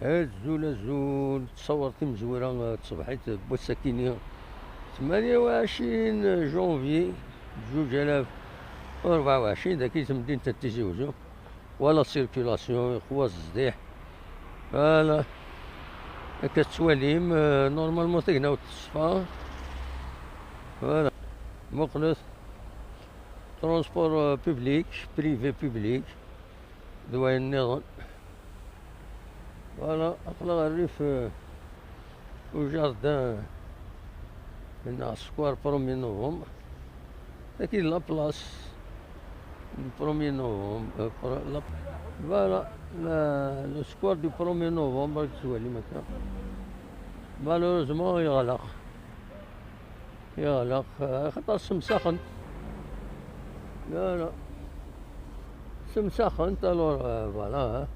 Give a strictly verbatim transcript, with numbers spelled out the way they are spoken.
Azul, azul, ttṣawar timezwura, eh, tṣebḥit n wass-akini, tmanya u ɛecrin janvier, zuǧ alaf u rebɛa u ɛecrin, dagi temdint n Tizi Uzzu. Voilà, circulation, ixwa zdiḥ. Voilà. Akka tettwalim, eh, normalement tagnawt teṣfa. Voilà. Muqlet. Transport, eh, public, privé public. D wayen nniḍen. Voilà, aql-aɣ rrif, euh, au jardin, neɣ square premier novembre. Dagi d la place du premier novembre. Euh, pro-, la, voilà, la, le square du premier novembre, ad tettwalim akka. Malheureusement, yeɣleq. Yeɣleq, euh, xaṭer semsaxen. Voilà. Semsaxen, alors, euh, voilà, hein.